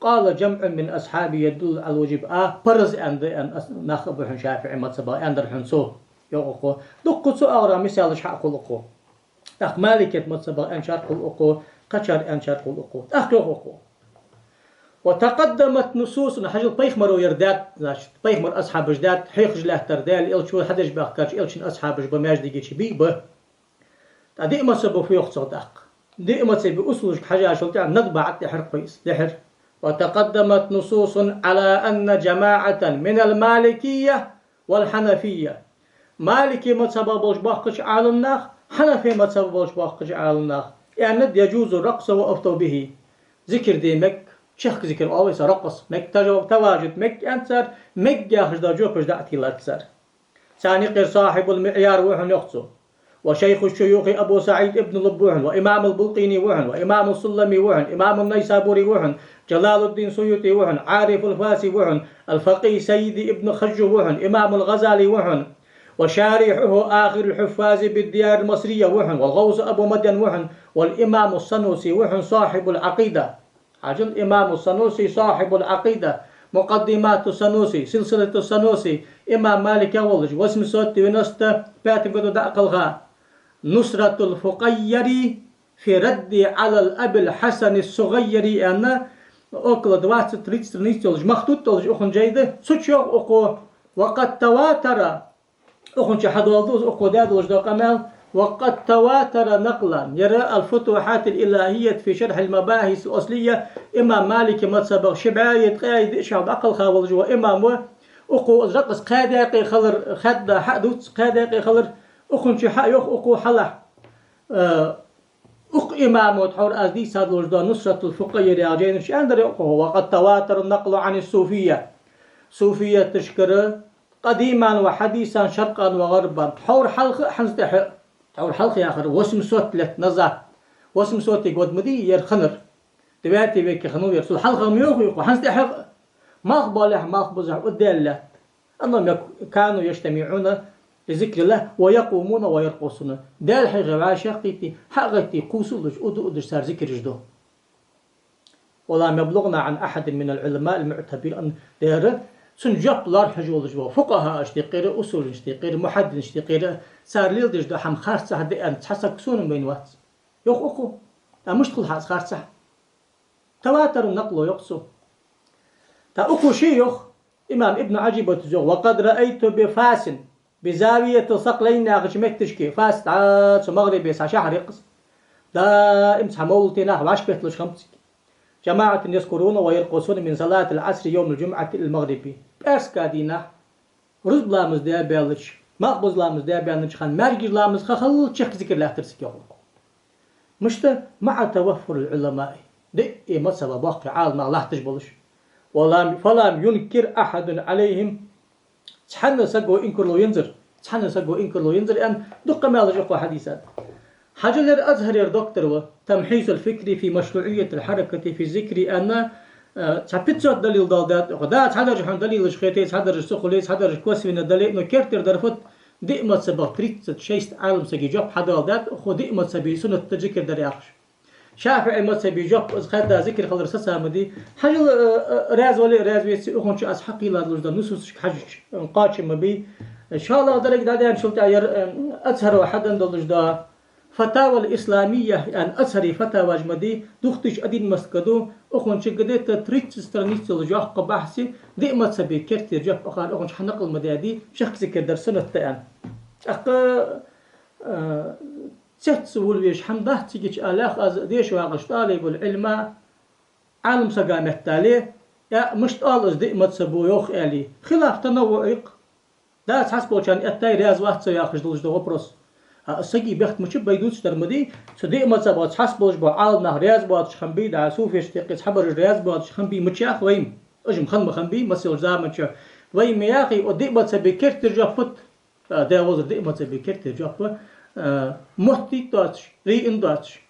قال جمع من أصحابه يدل على الوجوب, а, парз аьнна да, аьнна ас-, нах а ба хьона ШафиӀий мазхӀабах, аьннадар хьона цо, йоах укхо. Дуккха цу оагӀорахьа мисалаш хьахул укхо. ТӀаккха Маликийт мазхӀабах аьнначар хул укхо, кхычар аьнначар хул укхо. ТӀаккха йоах укхо: وتقدمت نصوص, хьажал, пайхамаро ер даьд, значит, пайхамара асхьабаша даьд, хьехаш лаьттар Даьла элча ва, хьадеш баьхкараш элчан асхьабаш ба, маьждиге чу бий а ба. ТӀаккха диъ мазхӀаб фу йоах цох тӀаккха? Диъ мазхӀаба усулашка хьажачул тӀехьагӀа надба Ӏа тӀехьар кхуйс, дехьар. وتقدمت نصوص على أن جماعة من المالكية والحنفية. Малики мазхӀабах болча боккхача Ӏаламнаха, Хьанафи мазхӀабах болча боккхача Ӏаламнаха аьннад: يجوز الرقص وأفتوا به. Зикар де мег, чехка зикар оал вай цох, ракъс мег, тажа-, таважуд мег аьннад цар, мег яхаш дола жопаш дӀа а тиллад цар. Царна юкъера صاحب المعيار ва хьона йоах цо. وشيخ الشيوخ أبو سعيد ابن لب ва хьона, وإمام البلقيني ва хьона, وإمام السلمي ва хьона, إمام النيسابوري ва хьона, جلال الدين السيوطي ва хьона, عارف الفاسي ва хьона, الفقيه سيدي ابن خجو ва хьона, إمام الغزالي ва хьона, وشارحه آخر الحفاظ بالديار المصرية ва хьона, والغوث أبو مدين ва хьона, والإمام السنوسي ва хьона, صاحب العقيدة. Хьажал, имам Сануси, صاحب العقيدة, مقدمات السنوسي, سلسلة السنوسي, имам Малика волаш, восемьсот девяносто пятом году дӀакхелха. نصرة الفقيري في الرد على أبي الحسن الصغيري аьнна, около двадцать-тридцать страниц йолаш, махтут долаш укхун жай да, цу чу йоах укхо: وقد تواتر. Укхун чу хьадоаладу из укхо даь долаш дола къамаьл: وقد تواتر نقلا. Ер الفتوحات الإلهية في شرح المباحث الأصلية, имам Малика мазхӀабах ши бӀаьи ткъаьи диъ шера дӀакхелха волаш вола имам ва. Укхо из ракъс кхаь даькъе хилар, хаьдда хьа а дувц, кхаь даькъе хилар, укхун чу хьа а йоах укхо хьалха. Э, Укх имамо тхьовра аз дийца долаш дола نصرة الفقيري яхача жайна чу аьннадар йоах укхо: وقد تواتر النقل عن الصوفية. Суфияташкара къадиман ва хьадисан, шаркъан ва гӀарбан, тхьовра хьалха а, хӀанз тӀехьа а, тхьовра хьалха яхар восемьсот лет назад, восемьсотый год ма дий ер хиннар, девятый веке хиннав ер, цул хьалха ма йоах укхо, хӀанз тӀехьа а, малхбалехь, малхбузехь укх Даьла лаьтта. أنهم كانوا يجتمعون بذكر الله ويقومون ويرقصون. Даьла хьехаве вӀашагӀкхийтте, хьагӀайтте, кхувсалуш, уду-удаш цар зикараш ду. ولم يبلغنا عن أحد من العلماء المعتبرين, дера, цунна жоп лоархӀаш волаш вола фукъахӀаашта юкъера, усулийнаша юкъера, мухьаддисашта юкъера, цар леладеш дола хӀама харцахьа да аьнна цхьа саг сона вайна вац, йоах укхо. ТӀаккха мишта хул хьа из харцахьа? تواتر النقل, йоах цо. ТӀаккха укхо ше йоах, имам Ибн Ӏаджиба тӀа йоах: وقد رأيت بفاس بزاوية الصقلين яхача метташка, Фас, дӀа цу МагӀрибе цхьа шахьар я-кх из, даим цхьа мовлате нах вӀашагӀбетталуш хиннаб цига. جماعة يذكرون ويرقصون من صلاة العصر يوم الجمعة إلى المغرب. ПӀаьраска дийнахьа рузба ламаз даь баьлча, малхбуза ламаз даь баьннача хана маьркӀажа ламаза ха халла чехка зикар лаьттар цига, йоах. Мишта? مع توفر العلماء. Диъ мазхӀаба боккхий Ӏаламнах латташ болаш. ولم، فلم ينكر أحد عليهم. Цхьанне саго инкарло яьнзар, цхьанне саго инкарло яьнзар аьнна, дукха къамаьлаш укхо хьадийцад. Хьажал, ер Азхарера доктор ва, تمحيص الفكر في مشروعية الحركة في الذكر аьнна, э, цхьа пятьсот далил доаладаьд укхо. Да, цхьадараш хьона далилаш хете, цхьадараш ца хуле, цхьадараш косвенно дале, но керттера дар фуд, диъ мазхӀаба тридцать шесть Ӏаламсага жоп хьадоаладаьд укхо, диъ мазхӀаба суннат да зикар дар яхаш. ШафиӀий мазхӀаба жоп из хадда зикар хилар сацам ма дий. Хьажал, э, э, раьза вале а, раьза веце а, укхунча аз хьакхийла долаш дола нусусашка хьажача, э, кхоачам ма бий. ШоллагӀа деррига дӀадаьнначул тӀехьагӀа ер, э, Азхаро хьаденна долаш дола Фатава аль-Исламия аьнна Азхара фатаваш ма дий, духтуш один мастка ду, укхунча где-то тридцать страниц йола йоккха бахьси, диъ мазхӀаба керттера жоп акхар укхунча хьанакъал ма даьдий, чехка зикар дар суннат да аьнна. ТӀаккха, э, цецвувлавеш хӀама дац цига, аьлар аз, деша вагӀаш тӀалибул Ӏилма, Ӏаламсага меттел, я мишта оал из диъ мазхӀабо йоах аьле, хилаф танаввуӀ я-кх. Да, цхьаболчарна эттай, раьза вац со яхаш долаш да вопрос. А сага бехк мичаб, вай дувцаш дар ма дий, цу диъ мазхӀабах цхьаболаш бола Ӏаламнах раьза боацаш хиннабий, да, суфешта юкъе цхьабараш раьза боацаш хиннабий мича йоах вайна? Уж-м хинна ма хиннабий массайолча заман чу. Вайна ма яхий, о, диъ мазхӀаба керттера жоп фуд? А, даь-везар, диъ мазхӀаба керттера жоп, а, моттийта доацаш, рийна доацаш,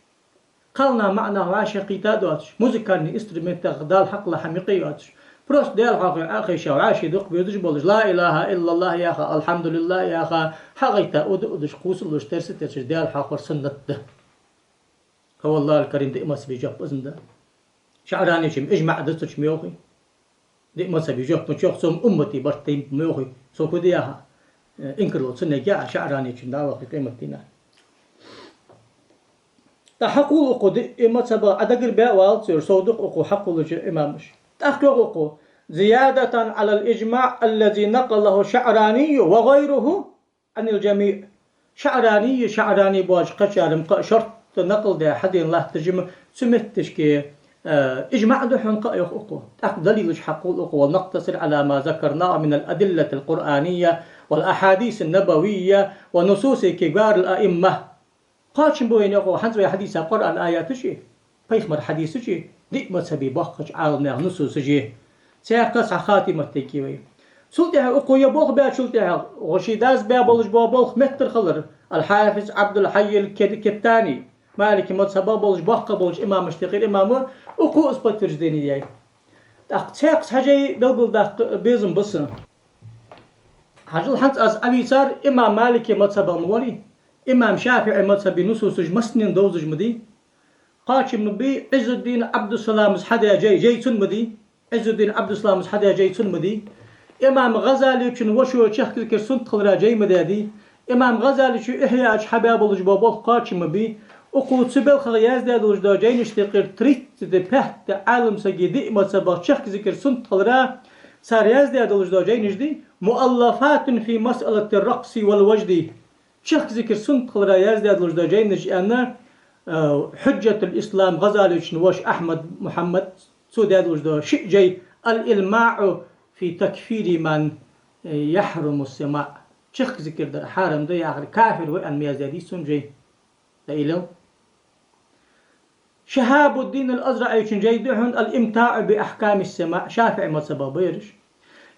кхалнах маӀа нах вӀашагӀкхийтта доацаш, музыкальный инструментах Далла хьакхалла хӀама юкъе йоацаш, просто Даьла хьоахаве Ӏохайша, вӀаший дукха безаш болаш, لا إله إلا الله яха, الحمد لله яха, хьагӀайтта, уду-удаш, кхувсалуш, терса терсаш Даьла хьоахавар суннат да. Хьо, валлахӀи аль-карим, диъ мазхӀаба жоп из-м да. ШаӀранечун имам ижмаӀ да цу чу ма йоахий. Диъ мазхӀаба жоп мича йоах, цо-м уммата барт тайнаб ма йоахий. Цо фу де яха, э, инкарло ца нагахь а ШаӀранечун дӀавахе къематдийнахьа. ТӀаккха хьакхувл укхо диъ мазхӀабах, Ӏа дагара баь валац цо, ер сов да-кх укхо хьакхувлача имамаш. ТӀаккха йоах укхо: زيادة على الإجماع الذي نقله الشعراني وغيره عن الجميع. ШаӀрани, ШаӀрани боацаш кхычар-м кхы а шортта накъл даь хьадена латташ ма, цу метташка, э, ижмаӀ да хьона кхы а, йоах укхо. ТӀаккха далилаш хьакхувл укхо: ونقتصر على ما ذكرناه من الأدلة القرآنية والأحاديث النبوية ونصوص كبار الأئمة. Кхоачам ба вайна, йоах укхо, хӀанз вай хьадийца Къуръан аяташ а, пайхамара хьадисаш а, диъ мазхӀаба боккхача Ӏаламнаьха нусусаш а. Цхьаькха цхьа хатима тӀа кхы вай. Цул тӀехьагӀа укхо ер болх баьчул тӀехьагӀа, гӀо ший дас баь болаш бола болх меттара хилар, аль-Хьафиз Ӏабдул-Хьайй аль-Кит-, Киттани, Малики мазхӀабах болаш, боккха болча имамашта юкъера имам ва, укхо из подтверждени яьй. ТӀаккха цхьаькха цхьа жай белгалдаккха безам ба са. Хьажал, хӀанз аз Ӏовийцар имам Малики мазхӀабах ма валий, имам ШафиӀий мазхӀаба нусусаш массанена довзаш ма дий. Кхоачам ба Ӏиззуддин Ӏабдуссаламас хьадаь жай, жай цун ма дий. Ӏиззуддин Ӏабдуссаламас хьадаь жай цун ма дий. Имам ГӀазалечун вошо чехка зикар суннат хилара жай ма даьдий. Имам ГӀазалечо Ихьяъ чу хьабаь болаш бола болх кхоачам ба. Укхо цу балхах яздаь долаш дола жайнашта юкъера тридцать пять Ӏаламсага диъ мазхӀабах чехка зикар суннат хилара цар яздаь долаш дола жайнаш дий: مؤلفات في مسألة الرقص والوجد. Чехка зикар суннат хилара яздаь долаш дола жайнаш аьнна, э, Хьуджжатуль-Ислам ГӀазалечун воша Ахьмад Мухьаммад, цо даь долаш дола шиъ жай: الإلماع في تكفير من يحرم السماع. Чехка зикар дар хьарам да яхар кафир ва аьнна ма яздаьдий цун жай. Да илал. Шихьабуддин аль-АзраӀечун жай да хьона الإمتاع بأحكام السماع, ШафиӀий мазхӀабах ба ераш.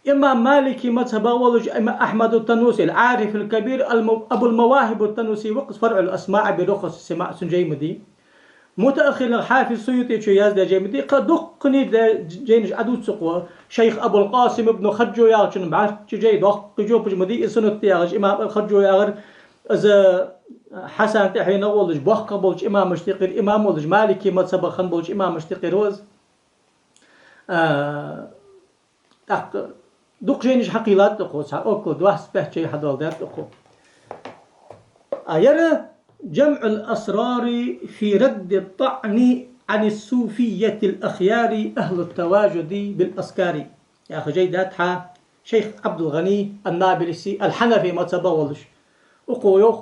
Имам Малики мазхӀабах волаш, имам Ахьмаду Тануси, аль-Ӏариф аль-Кабир, аль-Ма-, Абул-Мавахибу Тануси ва-кх из, فرع الأسماع برخص السماع цун жай ма дий. Мутааххирах Хьафиз СуютӀечо яздаь жай ма дий, кхы дуккха а да-, жайнаш Ӏодувц укхо. Шайх Абул-Къасим ибн Хаджо яхачун бӀарчча жай, доккха жопаш ма дий из, «Суннат» яхаш, имам ал-Хаджо яхар, из Хьасан тӀехьенах волаш, боккхагӀа болча имамашта юкъера имам волаш, Малики мазхӀабах хинна болча имамашта юкъера ва из. А, ТӀаккха дукха жайнаш хьакхийллад укхо, цхьа около двадцать пять жай хьадоаладаьд укхо. А яр «جمع الأسرار في رد الطعن عن الصوفية الأخيار أهل التواجد بالأذكار» яха жай даьд хьа шайх Ӏабдул-ГӀани ан-Набулси, ал-Хьанафи мазхӀабах волаш. Укхо йоах,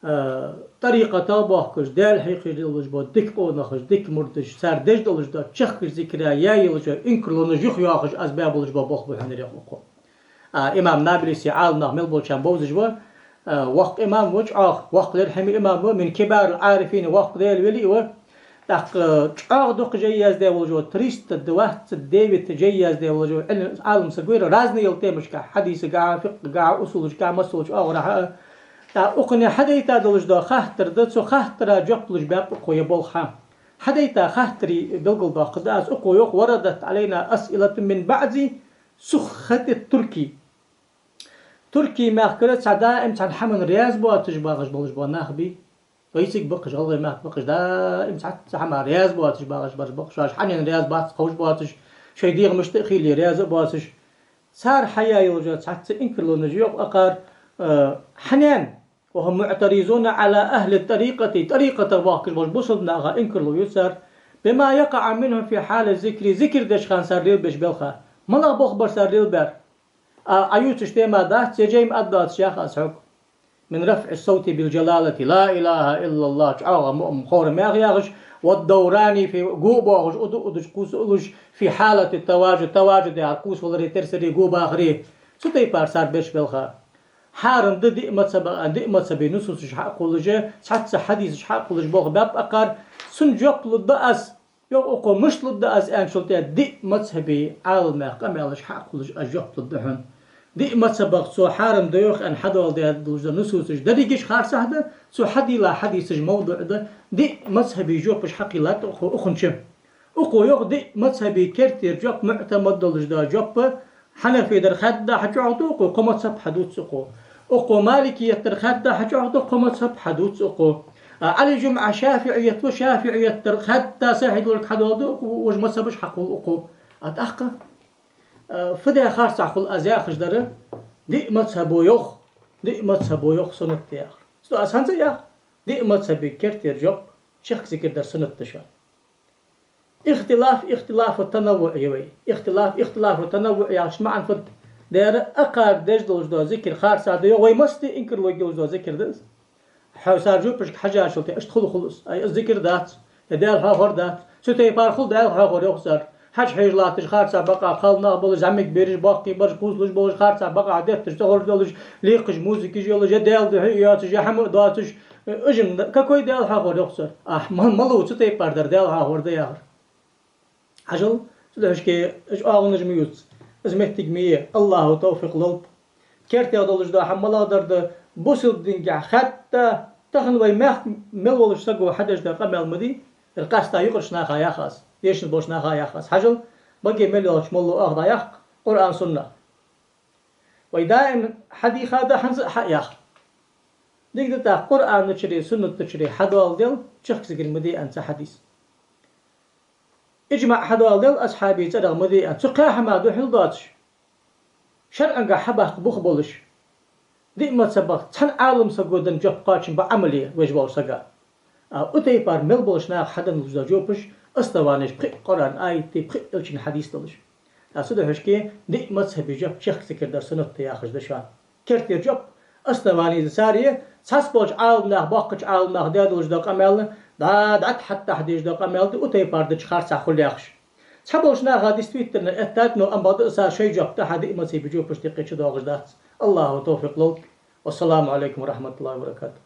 а, тӀарикъатах бохкаш, Даьла хьехаш долаш бола дика къонахаш, дика мурдаш, цар деш долаш дола чехкаш зикараш яь йолаш йола инкарлонаш юхайоахаш, аз баь болаш бола болх ба хьона ер, йоах укхо. А, имам Набулси Ӏаламнах мел болчарна бовзаш ва, а, воккха имам ва, чӀоагӀа воккха лерхӀаме имам ва, мин кибарил Ӏарифин, воккха Даьла вели ва. ТӀаккха чӀоагӀа дукха жай яздаь волаш ва, триста двадцать девять жай яздаь волаш ва, Ӏилм-, Ӏалам саг ва ер, разные йола темашка, хьадисагахьа, фикъхӀагахьа, усулашкахьа, массайолча оагӀорахьа. ТӀаккха укхунна хьадайта долаш дола хаттар да, цу хаттара жоп луш баьб укхо ер болх хьа. Хьадайта хаттараш белгалдоаккхаргда аз, укхо йоах: «وردت علينا أسئلة من بعض سخط الترك». Туркий мехкара цхьа даим цхьан хӀаман раьза боацаш багӀаш болаш бола нах бий. Вай цига баккхаш, гӀалгӀай мехка баккхаш, даим цхьацца хӀаман раьза боацаш багӀаш бараш баккхаш, шоаш хьанна раьза бац ховш боацаш, шоай дегӀамашта а хиле раьза а боацаш. Цар хьаяь йолаш йола цхьацца инкарлонаш, йоах укхо, а, хьанна, «وهم معترضون على أهل الطريقة», тӀарикъатах бохкаш болча бусалба наха инкарло ю цар, «بما يقع منهم في حال الذكر», зикар деча хана цар лелабеш белха. МалагӀа болх бар цар лелабаьр? А, Ӏа ювцаш тема дац, е жай ма аргдоацаш, йоах аз хьога. «من رفع الصوت بالجلالة لا إله إلا الله», чӀоагӀа муъм ховр мех яхаш, «والدوران في», го а боахаш, уду-удаш кхувса а луш, «في حالة التواجد», таважуд яхар кхувсаваларе, терсаре, го бахаре. Цу тайпара цар беш белха. Хьарам да диъ мазхӀабах, диъ мазхӀаба нусусаш хьакхоллаш, цхьацца хьадисаш хьакхоллаш болх баьб укхар, цунна жоп лургда аз. Йоах укхо, мишта лургда аз аьнначул тӀехьа, диъ мазхӀаба Ӏаламнаьха къамаьлаш хьакхоллаш аз жоп лургда хьона. Диъ мазхӀабах цо хьарам да йоах аьнна хьадоаладаь долаш дола нусусаш дерригаш харцахьа да, цо хьадийла хьадисаш мавдуӀ да, диъ мазхӀаба жопаш хьакхийллад укхо укхунча. Укхо йоах, диъ мазхӀаба кертера жоп, муӀтамад долаш дола жоп, Хьанафий дар хаьдда хьачӀоагӀду укхо, кхо мазхӀаб хьадувц укхо. Укхо Маликият дар хаьдда хьачӀоагӀду, кхо мазхӀаб хьадувц укхо. А, Ӏали ЖумӀа ШафиӀият ва, ШафиӀият дар хаьдда сахьихь долга хьадоаладу укхо, уж мазхӀабаш хьакхолл укхо. А тӀаккха, а, фу даь харцахьа хул аз яхаш дар, диъ мазхӀабо йоах, диъ мазхӀабо йоах суннат да яхар. Цудухьа аз хӀанз а йоах, диъ мазхӀаба кертера жоп чехка зикар дар суннат да шоана. Ихтилаф, ихтилафу танаввуӀ я вай. Ихтилаф, ихтилафу танаввуӀ яхачун маӀан фуд? Дера, укхар деш долаш дола зикар харцахьа да йоах, вай массане инкарло йолаш дола зикар да из. Хьо цар жопашка хьежачул тӀехьа иштта хул, хул из. Ай, из зикар дац, е Даьла хьоахавар дац. Цу тайпара хул Даьла хьоахавар, йоах цар. Хьажа хьежа латташ, харцахьа бакъахьа кхалнах болаш, зӀамига бераш, боккхий бараш, кхувсалуш болаш, харцахьа бакъахьа детташ, цӀогӀараш долаш, лийкхаш музыка йолаш, е Даьла духьа йоацаш, е хӀама а доацаш, уж-м да-, какой Даьла хьоахавар, йоах цар? Ахь ма-, малав цу тайпара дар Даьла хьоахавар да яхар? Хьажал, цудухьа шке, уж оагӀонаш ма ювц, из моттиг ма е, АллахӀа тавфикъ лолба. Кертера долаш дола хӀама малагӀа дар да, бусалба динагахьа хаьдда, тахан вай мехка мел волча саго хьадеш дола къамаьл ма дий, ер къаьстта юкъарча наха йоах аз, дешаш болча наха йоах аз. Хьажал, баге мел йолча молло оаха дӀаяккха, Къуръан, сунна. Вай даим хьадийха да, хӀанз а хьа а йоах. Дика да тӀаккха, Къуръана чура, сунната чура хьадоаладел, чехка зикар ма де аьнна цхьа хьадис. ИжмаӀ хьадоаладел асхьабий цӀерагӀа ма де аьнна, цу кхаь хӀаман духьал доацаш, шарӀагахьа хьабаккха бух болаш, диъ мазхӀабах цхьан Ӏалам саго денна жоп кхоачам ба Ӏамал е веш волча сага. А, укх тайпара мел болча наха хьаденна долаш дола жопаш, основанеш пхиъ Къуръан аят, пхиъ Элчан хьадис долаш. ТӀаккха цудухьа шке, диъ мазхӀаба жоп чехка зикар дар суннат да яхаш да шоана. Кертера жоп, основани да цар е, цхьацца болча Ӏаламнаха, боккхача Ӏаламнаха даь долаш дола къамаьл, дӀа-, дӀатӀахьаттахьа деш дола къамаьл да, укх тайпара дича харцахьа хул яхаш. Цхьаболча наха действительно эттад, но ам бакъда цар шоай жоп да, хьа диъ мазхӀаба жопашта юкъе чудоагӀаш дац. АллахӀа тавфикъ лолба. Вассаламу Ӏалайкум ва рахьматуллахӀи ва баракатухӀ.